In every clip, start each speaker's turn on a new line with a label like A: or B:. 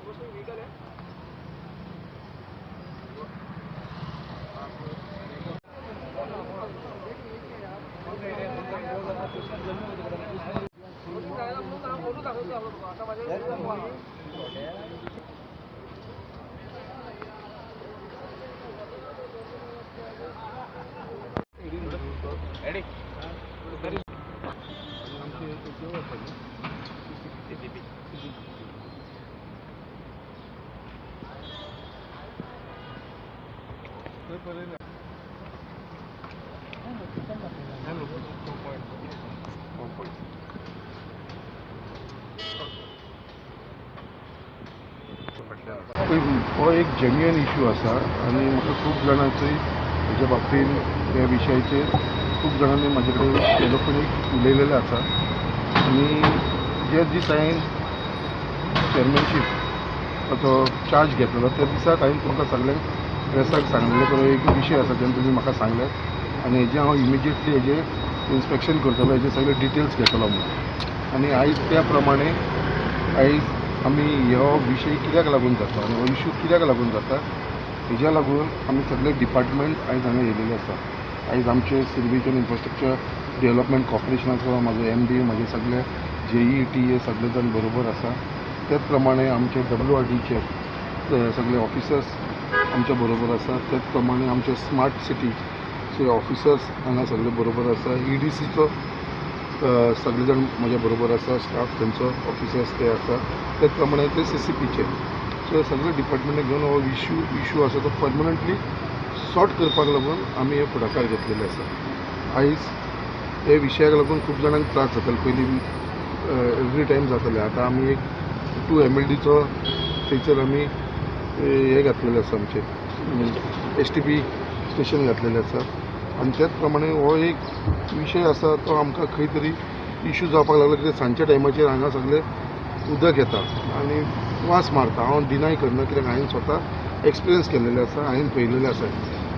A: हो एक genuine issue आसा आनी म्हाका खूब जाणांचो हेज्या बाबतीन ह्या विशयाचेर खूब जाणांनी म्हाजे कडेन टेलिफोनीक उलयलेलें आसा. आनी जे दीस हांवें चॅरमॅनशीपाचो चार्ज घेतलेलो त्या दिसाक हांवें तुमकां सगल्यांक प्रेसाक सांगलेलें तो एक विशय आसा जेन्ना तुमी म्हाका सांगलें आनी हेजें हांव इमिजिएटली हेजें इन्स्पेक्शन करतलो, हेजे सगळे डिटेल्स घेतलो म्हणून. आनी आयज त्या प्रमाणे आयज आमी हो विशय कित्याक लागून जाता आनी हो इशू कित्याक लागून जाता हेज्या लागून आमी सगळे डिपार्टमेंट आयज हांगा येयलेले आसा. आयज आमचे सिर्वीस आनी इन्फ्रास्ट्रक्चर डेव्हलपमेंट कॉर्पोरेशनाचो म्हाजो एमडी, म्हाजे सगळे जेई टी ए सगळे जाण बरोबर आसा. त्याच प्रमाणे आमचे डब्ल्यू आर डीचे सगळे ऑफिसर्स आमच्या बरोबर आसा. त्याच प्रमाणे आमचे स्मार्ट सिटीचे ऑफिसर्स हांगा सगळे बरोबर आसा. ईडीसीचो सगळे जाण म्हज्या बरोबर आसा, स्टाफ थंयचो ऑफिसर्स ते आसा. त्याच प्रमाणे ते सीसीपीचे. सो सगळे डिपार्टमेंटाक घेवन हो इशू आसा तो परमनंटली सॉर्ट करपाक लागून आमी हे फुडाकार घेतलेले आसा. आयज हे विशयाक लागून खूब जाणांक त्रास जाताले पयलीं, एवरी टायम जाताले. आतां आमी एक 2 एमएलडीचो थंयसर आमी हे घातलेले आसा, आमचे एसटीपी स्टेशन घातलेलें आसा. आनी त्याच प्रमाणे हो एक विशय आसा तो आमकां खंय तरी इशू जावपाक लागलो कित्याक सांजच्या टायमाचेर हांगा सगळें उदक येता आनी वास मारता. हांव डिनाय करना कित्याक हांवें स्वता एक्सपिरियन्स केल्लेलें आसा, हांवें पळयलेलें आसा.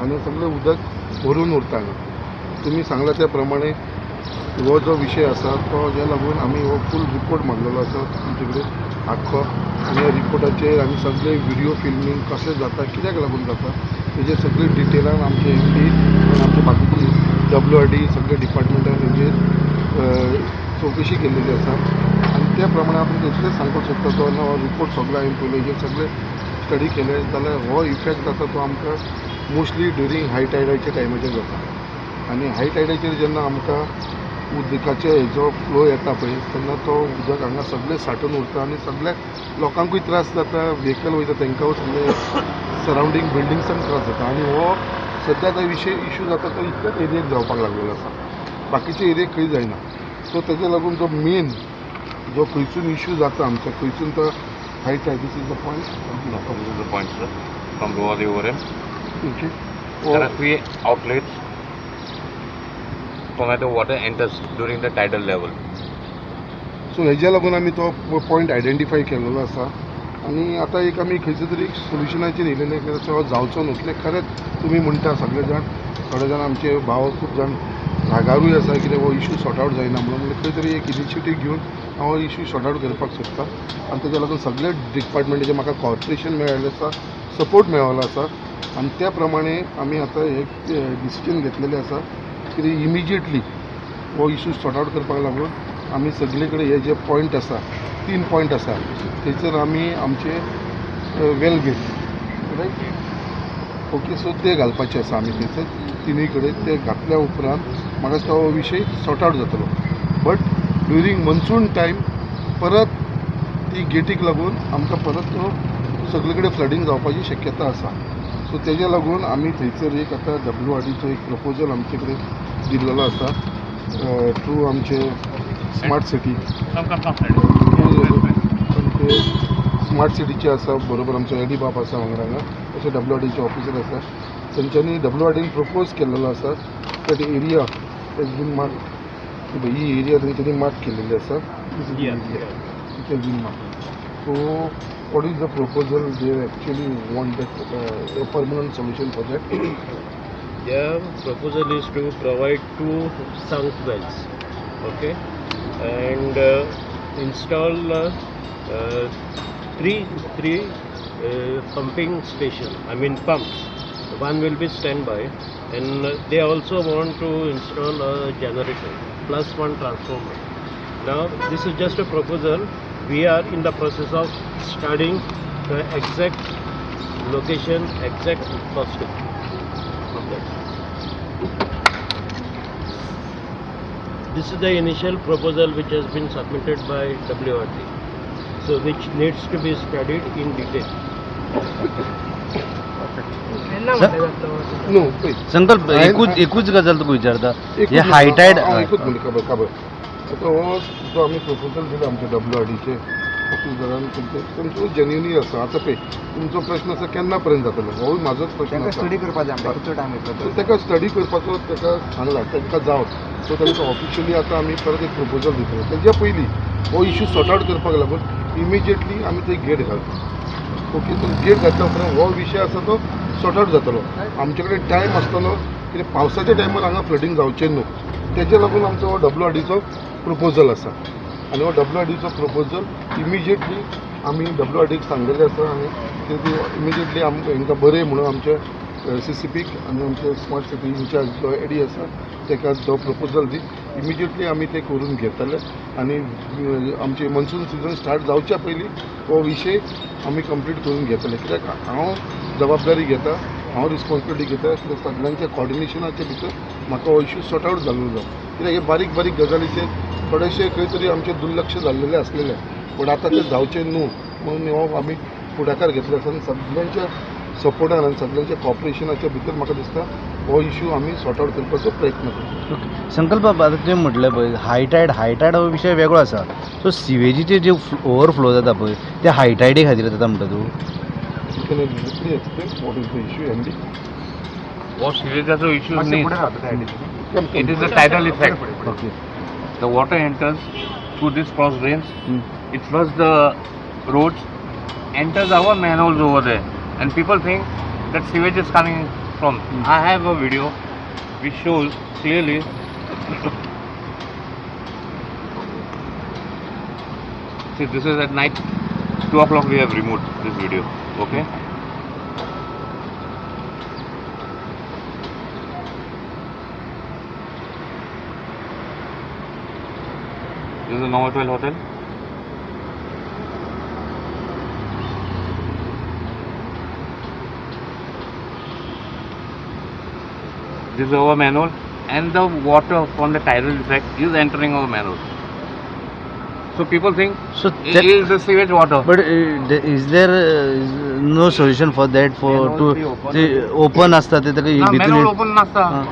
A: आनी सगळें उदक भरून उरता हांगा. तुमी सांगला त्या प्रमाणे हो जो विशय आसा तो हेज्या लागून आमी हो फूल रिपोर्ट मागलेलो आसा तुमचे कडेन आख्खो. आनी ह्या रिपोर्टाचेर आमी सगळे विडियो फिल्मींग कशें जाता, कित्याक लागून जाता तेजेर सगळे डिटेलान आमचे एमडी आनी आमचे बाकीचे डब्ल्यू आर डी सगळे डिपार्टमेंटान तेजेर चवकशी केल्लेली आसा. आनी त्या प्रमाणे आमी इतलेंच सांगपाक सोदता, तो हो रिपोर्ट सगलो हांवें पळयलो, हेजेर सगळे स्टडी केले जाल्यार हो इफेक्ट जाता तो आमकां मोस्टली ड्युरींग हाय टायडाच्या टायमाचेर जाता. आनी हाय टायडाचेर जेन्ना आमकां उदकाचे हेजो फ्लो येता पळय तेन्ना तो उदक हांगा सगळें सांठून उरता आनी सगळ्या लोकांकूय त्रास जाता, व्हेकल वयता तांकां, सगळे सरावंडींग बिल्डिंग्सांक त्रास जाता. आनी हो सद्या आतां विशय इशू जाता तो इतल्याच एरियेक जावपाक लागलेलो आसा, बाकीचे एरियेक खंय जायना. सो तेज्या लागून जो मेन जो खंयसून इशू जाता आमचो खंयसून तो high tide, this is the point.
B: This is the point, sir. From Goa ORM.
A: Okay.
B: There are three outlets from where the water enters during the tidal level.
A: So हेज्या लागून आमी तो point identify केलेलो आसा. आनी आतां एक आमी खंयचे तरी एक सोल्युशनाचेर येयलेले की तो जावचो न्हू कित्याक खरेंच तुमी म्हणटा सगळे जाण, थोडे जाण आमचे भाव खूब जाण रागारूय आसा कित्याक हो इशू सॉर्ट आवट जायना म्हणून. म्हणल्यार खंय तरी एक इनिशिएटीव घेवन हांव हो इशू सॉर्ट आवट करपाक सोदता. आनी तेज्या लागून सगळे डिपार्टमेंटाचें म्हाका कॉपरेशन मेळ्ळेलें आसा, सपोर्ट मेळ्ळो आसा. आनी त्या प्रमाणे आमी आतां एक डिसिजन घेतलेलें आसा की इमिजिएटली हो इशू सॉर्ट आवट करपाक लागून आमी सगळे कडेन हे जे पॉयंट आसा, तीन पॉयंट आसा, थंयसर आमी आमचे well gate, right, okay, so ते घालपाचे आसा आमी थंयसर तिनूय कडेन. ते घातल्या उपरांत म्हाका दिसता हो विशय सॉर्ट आवट जातलो. बट ड्युरींग मनसून टायम परत ती गेटीक लागून आमकां परत तो सगळे कडेन फ्लडींग जावपाची शक्यता आसा. सो तेज्या लागून आमी थंयसर एक आतां डब्ल्यू आर डीचो एक प्रपोजल आमचे कडेन दिल्लेलो आसा थ्रू आमचे smart city.
B: Come, come, come.
A: आमचे स्मार्ट सिटीचे आसा बरोबर, आमचो एडी बाब आसा वांगडा हांगा, तशें डब्ल्यू आर डीचे ऑफिसर आसा. तेंच्यांनी डब्ल्यू आर डीन प्रपोज केल्लेलो आसा that area has been mark. He area तेंच्यांनी मार्क केलेली आसा. Area it has been mark. So what is the proposal they actually want, that permanent solution for that?
C: Their proposal is to provide two sunk wells, okay, and install three pumping station, I mean pumps. One will be standby, and they also want to install a generator plus one transformer. Now this is just a proposal. We are in the process of studying the exact location, exact costing of that. This is the initial proposal which has been submitted by WRD, so which needs to be studied in detail.
A: न्हू पळय
D: संकल्प
A: हांवें-
D: एकूच एकूच गजाल तुका विचारता
A: एकूच
D: हे हाय टायड
A: हांव एकूच म्हणटा खबर खबर आतां हो जो आमी प्रपोजल दिला आमच्या डब्ल्यू आर डीचे ऑफिसरान तुमचो तुमचो जेन्युनली आसा. आतां पळय तुमचो प्रश्न आसा केन्ना पर्यंत जातलो, होय म्हाजोच प्रश्न
E: तांकां
A: आसा.
E: स्टडी करपा जाय आमकां कितलो टायम येतलो
A: सो
E: तो.
A: ताका स्टडी करपाचो ताका सांगला, तांकां जावं. सो तांकां ऑफिशियली आतां आमी परत एक प्रपोजल दितले. तेज्या पयलीं हो इशू सॉर्ट आवट करपाक लागून इमिजिएटली आमी थंय गेट घालता. ओके, तो गेट घातल्या उपरांत हो विशय आसा तो सॉर्ट आवट जातलो. आमचे कडेन टायम आसतलो कित्याक पावसाच्या टायमार हांगा फ्लडींग जावचें न्हू, तेजे लागून आमचो हो डब्ल्यू आर डीचो प्रपोजल आसा. आनी हो डब्ल्यू आर डीचो प्रपोजल इमिजिएटली आमी डब्ल्यू आर डीक सांगलेलें आसा आनी ते इमिजिएटली आमकां हेंकां बरें म्हणून आमचे सी सी पीक आनी आमचे स्मार्ट सिटी इन्चार्ज जो एडी आसा ताका तो प्रपोजल दी इमिजिएटली आमी ते करून घेतले आनी आमचे मॉन्सून सिजन स्टार्ट जावच्या पयलीं हो विशय आमी कंप्लीट करून घेतले. कित्याक हांव जबाबदारी घेता, हांव रिस्पॉन्सिबिलिटी घेता, कित्याक सगळ्यांच्या कॉर्डिनेशनाच्या भितर म्हाका हो इशू सॉर्ट आवट जाल्लो जाय. कित्याक हे बारीक बारीक गजालीचेर थोडेशे खंय तरी आमचें दुर्लक्ष जाल्लेलें आसलेलें, पूण आतां तें जावचें न्हू म्हणून हो आमी फुडाकार घेतलो आसा आनी सगळ्यांच्या सपोर्टान आनी सगळ्यांच्या कॉपरेशनाच्या भितर म्हाका दिसता हो इशू आमी सॉर्ट आवट करपाचो प्रयत्न करता.
D: संकल्प बाब, आतां तुवें म्हटलें पळय हाय टायड, हाय टायड हो विशय वेगळो आसा. सो सिवेजीचे जे ओवरफ्लो जाता पळय ते हाय टायडी खातीर जाता म्हणटा तूं?
A: You can exactly explain what is the issue, MD?
B: हो सिवेजाचो इश्यू
E: मातशें
B: न्ही,
E: फुडें रावता त्या सायडीन.
B: It is a tidal effect.
D: Okay.
B: The water enters through this cross drains, it floods the roads, enters our manholes over there, and people think that sewage is coming from. I have a video which shows clearly. See, this is at night, 2 o'clock we have removed this video. Okay. This is a Novotel Hotel. This is our manhole, and the water from the tidal effect is entering our manhole. So people think
D: so
B: it is the sewage water.
D: But is there no solution for that, for to ते open आसता ते ताका
B: ना,
D: भितून
B: manhole open नासता.
D: हां.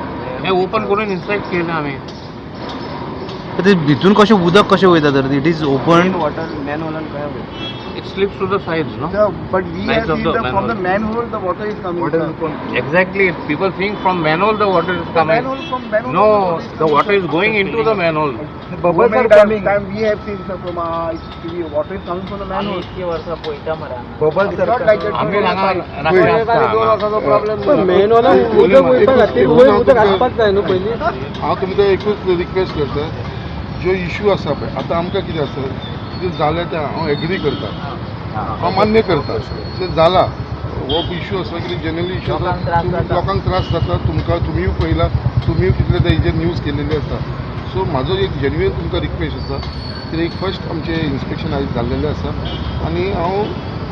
B: हे open करून इन्स्पेक्ट केलें आमी.
D: ते भितून कशें उदक कशें वयता तर it is open?
E: Water मॅनहोलान खंय वयता?
B: It slips to the sides, no?
E: But we
B: Sides
E: have
B: of
E: seen
B: the
E: the from the
B: manhole.
E: Manhole the water is coming. Water
B: Exactly. People think from manhole the water is coming.
E: Manhole, from manhole.
B: No, the water is going into the manhole.
E: Bubbles are coming. Time we have seen, sir, from TV, water is coming from the manhole. Bubbles are not like that.
B: आमी हांगा राखणे आसता हांगा.
A: उदक वयपा खातीर वयर उदक आसपाक जाय न्हू पयलीं. हांव तुमकां एकूच रिक्वेस्ट करता, जो इशू आसा पळय आतां आमकां कितें आसा कितें जालें तें हांव एग्री करता, हांव मान्य करता तें जाला. हो इशू आसा कितें जनरली इशू आसा, लोकांक त्रास जाता. तुमकां तुमीय पळयला, तुमीय कितले ते हेजेर न्यूज केलेली आसा. सो म्हाजो एक जेन्युइन तुमकां रिक्वेस्ट आसा कित्याक एक फर्स्ट आमचें इन्स्पेक्शन आयज जाल्लेलें आसा आनी हांव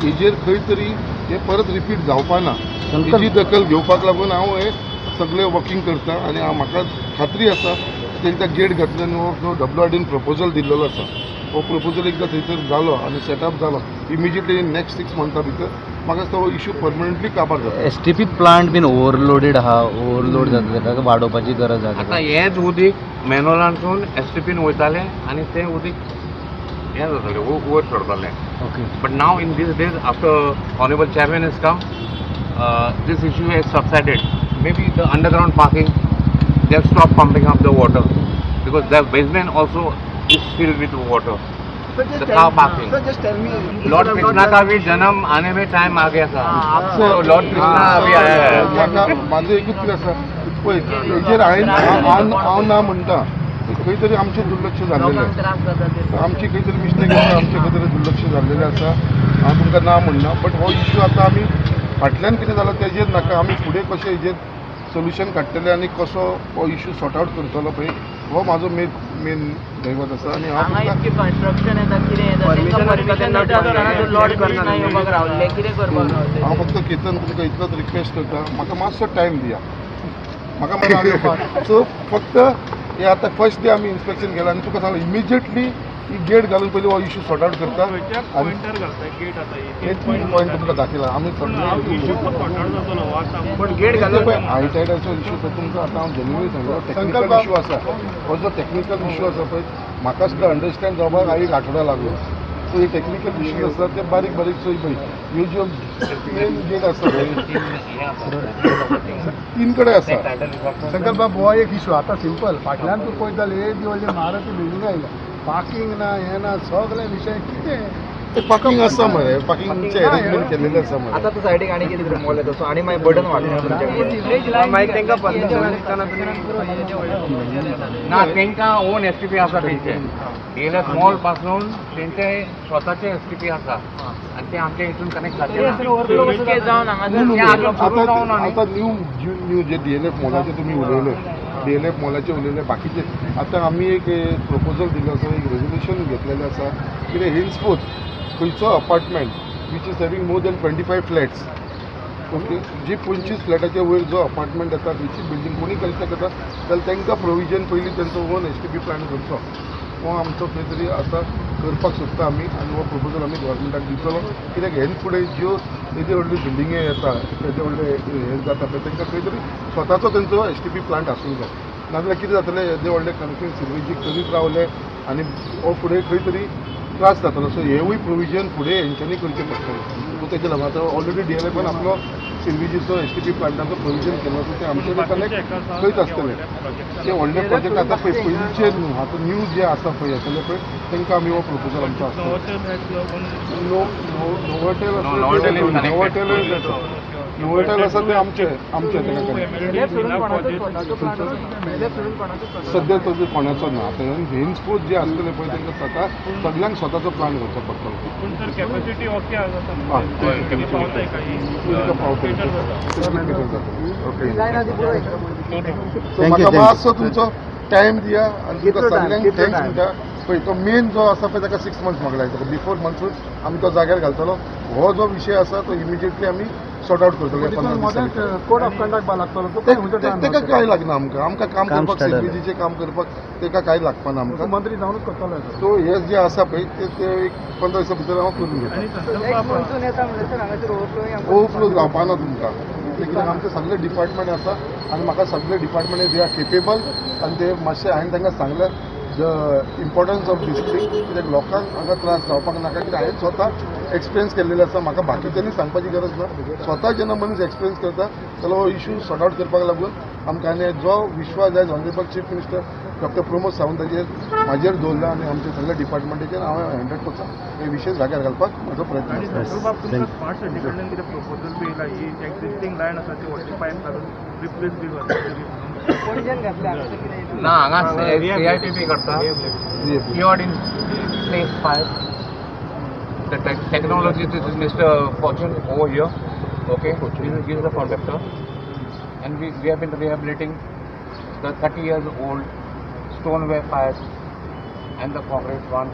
A: हेजेर खंय तरी हें परत रिपीट जावपा ना हेजी दखल घेवपाक लागून हांव हें सगळें वर्किंग करता. आनी हांव म्हाका खात्री आसा की एकदां गेट घातले न्हू, जो डब्ल्यू आर डीन प्रपोजल दिल्लेलो आसा हो प्रपोजल एकदां थंयसर जालो आनी सेटअप जालो इमिजिएटली नेक्स्ट 6 मंथा भितर म्हाका दिसता हो इशू परमनंटली काबार जाता.
D: एस टी पी प्लांट बीन ओवरलोडेड आहा, ओवरलोड जाता ताका वाडोवपाची गरज आहा.
B: आतां हेंच उदीक मॅनहोलांतसून एस टी पीन वयतालें आनी तें उदीक हें जातालें, वयर सोडतालें.
D: Okay.
B: But now in these days, after Honorable Chairman has come, this issue has subsided. Maybe the underground parking, they have stopped pumping up the water because the basement also is filled with water.
E: Sir, just
B: The
E: tell
B: car parking.
E: Sir, just tell me.
B: Lord Krishna का भी जन्म आने में time आ गया था, तो Lord Krishna अभी आया है.
A: म्हाका म्हाजें एकूच कितें आसा पळय हेजेर हांवें हांव हांव ना म्हणटा, खंय तरी आमचें दुर्लक्ष जाल्लेलें, आमची खंय तरी मिस्टेक आसा, आमचें खंय तरी दुर्लक्ष जाल्लेलें आसा. हांव तुमकां ना म्हणना, बट हो इश्यू आतां आमी फाटल्यान कितें जालां तेजेर नाका, आमी फुडें कशें हेजेर सोल्युशन काडटले आनी कसो हो इश्यू सॉर्ट आवट करतलो पळय हो म्हाजो मेन मेन दैवत आसा. आनी हांव
E: हांगा
A: तुमकां
E: इतकी कन्स्ट्रक्शन येता, कितें येता, तांकां परमिशन मेळटा आसतना तो लॉट करना येवपाक रावल्ले, कितें करपाक रावल्ले?
A: हांव फक्त केतन तुमकां इतलोच रिक्वेस्ट करता, म्हाका मातसो टायम दिया, म्हाका मातसो. सो फक्त हे आतां फर्स्ट डे आमी इन्स्पेक्शन केलां आनी तुका सांगलें इमिजिएटली ही गेट घालून पयलीं हो इश्यू सॉर्ट आवट करता. आनी तेच पॉयंट तुमकां दाखयला आमी सगळे.
E: पण गेट
A: ते पळय हाय टायडाचो इश्यू तो तुमकां आतां हांव जेन्युअनली सांगता, टॅक्निकल इश्यू आसा. हो जो टॅक्निकल इश्यू आसा पळय म्हाका सुद्दां अंडरस्टँड जावपाक हांव एक आठवडा लागलो. सो हे टॅक्निकल इश्यूज आसा ते बारीक बारीक. सो पळय ह्यो ज्यो मेन गेट आसा पळय तीन कडेन आसा.
F: शंकर बाब, हो एक इशू आतां सिंपल. फाटल्यान तूं पळयत जाल्यार एक व्हडली म्हारग बिल्डिंग आयल्या, पार्किंग ना, हें ना, सगळे विशय कितें?
A: ते पार्किंग आसा मरे, पार्किंगचें अरेंजमेंट केल्लेलें आसा मरे.
E: आतां तो सायडीक आनी कितें तरी मॉल येता, सो आनी मागीर बर्डन वाडटलें तुमच्या.
F: मागीर तांकां परमिशन दितना
B: ना, तांकां ओन एस टी पी आसा तेंचे. डीएलएफ मॉल पासून तेंचे स्वताचे एस टी पी आसा आनी ते आमच्या हितून कनेक्ट जाचे ना.
E: इतकें जावन हांगासर
B: ते अजून सुरू जावना
A: आतां
B: न्ही.
A: आतां न्यू न्यू जे डीएलएफ मॉलाचे तुमी उलयले, डीएलएफ मॉलाचे उलयले, बाकीचे आतां आमी एक प्रपोजल दिल्लो आसा, एक रेजोल्युशन घेतलेलें आसा कितें हेन्सफोर्थ खंयचो apartment which is having more than 25 flats, okay, जी 25 फ्लॅटाच्या वयर जो अपार्टमेंट येता, खंयची बिल्डींग कोणी कन्स्ट्रक्ट करता जाल्यार तांकां प्रोविजन पयलीं तेंचो ओन एसटीपी प्लांट करचो, हो आमचो खंय तरी आतां करपाक सोदता आमी. आनी हो प्रपोजल आमी गव्हर्मेंटाक दितलो, कित्याक हेन फुडें ज्यो येद्यो व्हडल्यो बिल्डिंगे येता, येदे व्हडले हे जाता पळय, तांकां खंय तरी स्वताचो तेंचो एसटीपी प्लांट आसूंक जाय. नाजाल्यार कितें जातलें, येदे व्हडले कनेक्शन सिवेजीक करीत रावले आनी हो फुडें खंय तरी त्रास जातलो. सो हेवूय प्रोविजन फुडें हेंच्यांनी करचें पडटलें. सो तेजे लागून आतां ऑलरेडी डीएलएफान आपलो सिवेजीचो एसटीपी प्लांटाचो प्रोविजन केल्लो आसा, तें आमचे कनेक्ट खंयच आसतलें. ते व्हडले प्रोजेक्ट आतां पळय पयलींचे न्हू, आतां न्यू जे आसा पळय येतले पळय तांकां आमी हो प्रपोजल आमचो आसतलो. Novotel
B: No, Novotel is connected.
A: Novotel Novotel आसा ते आमचे आमचे ताका कनेक्ट.
E: सोडून कोणाचो स्वताचो प्लांट आसा? सोडून कोणाचो?
A: सद्या तसो कोणाचो ना. आतां हेन्सफोर्थ जे आसतले पळय तांकां स्वता सगल्यांक स्वताचो प्लांट करचो पडटलो.
G: पूण सर कॅपॅसिटी ओके आसा.
A: हय.
G: पावताय काही?
A: तांकां पावतले, बेटर जातलें. ओके. सो
D: Thank you,
A: म्हाका
D: thank you.
A: मातसो तुमचो टायम दिया आनी तुमकां
F: कितलो time?
A: सगल्यांक
F: कितलो
A: thanks
F: time?
A: म्हणटा. पळय तो मेन जो आसा पळय ताका 6 मंथ्स म्हाका लायता, बिफोर मॉन्सून आमी तो जाग्यार घालतलो. हो जो विशय आसा तो इमिजिएटली आमी सॉर्ट आवट करतले 15 दिसां भितर.
F: कोड ऑफ कंडक्ट बा लागतलो तो खंयचो?
A: तेका कांय लागना आमकां, आमकां काम
D: काम
A: करपाक
D: start जालें.
A: सिवेजीचें काम करपाक तेका कांय लागपाना आमकां.
F: मंत्री जावनूच करतलो.
A: तो हे जे आसा पळय ते ते एक 15 दिसां भितर हांव करून घेता.
G: आनी संकल्प
E: मॉन्सून येता म्हणल्यार सर हांगासर ओवरफ्लोइंग
A: ओवरफ्लो जावपाना तुमकां, ते कित्याक आमचे सगळे डिपार्टमेंट आसा आनी म्हाका सगळे डिपार्टमेंट they are capable. आनी ते मातशें हांवें तांकां सांगलें the importance of this thing, कित्याक लोकांक हांगा त्रास जावपाक नाका, कित्याक हांवें स्वता एक्सपिरियन्स केल्लेलो आसा, म्हाका बाकीच्यांनी सांगपाची गरज ना. स्वता जेन्ना मनीस एक्सपिरियन्स करता जाल्यार हो इशू सॉर्ट आवट करपाक लागून आमकां आनी जो विश्वास जाय honourable chief minister doctor Pramod सावंताचेर म्हाजेर दवरला आनी आमच्या सगळ्या डिपार्टमेंटाचेर हांव 100% हे विशय जाग्यार घालपाक म्हजो प्रयत्न
G: आनी
A: आसा.
G: संकल्प बाब, तुमकां स्मार्ट सिटी कडल्यान कितें प्रपोजल बी येयला, ही एक्झिस्टींग लायन आसा ती व्हडली पायप घालून रिप्लेस बी करता?
E: पणजेन घातले, हांगासर कितें?
B: ना, हांगा सीआयपीपी करता, cured in place pipe. The technology, this is Mr. Fortune over here. Okay, he is the contractor, and we have been rehabilitating the 30 years old stoneware pipes and the concrete one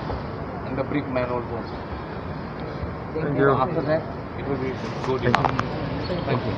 B: and the brick manholes also.
E: Thank
B: So after that, it will be good enough. Thank you.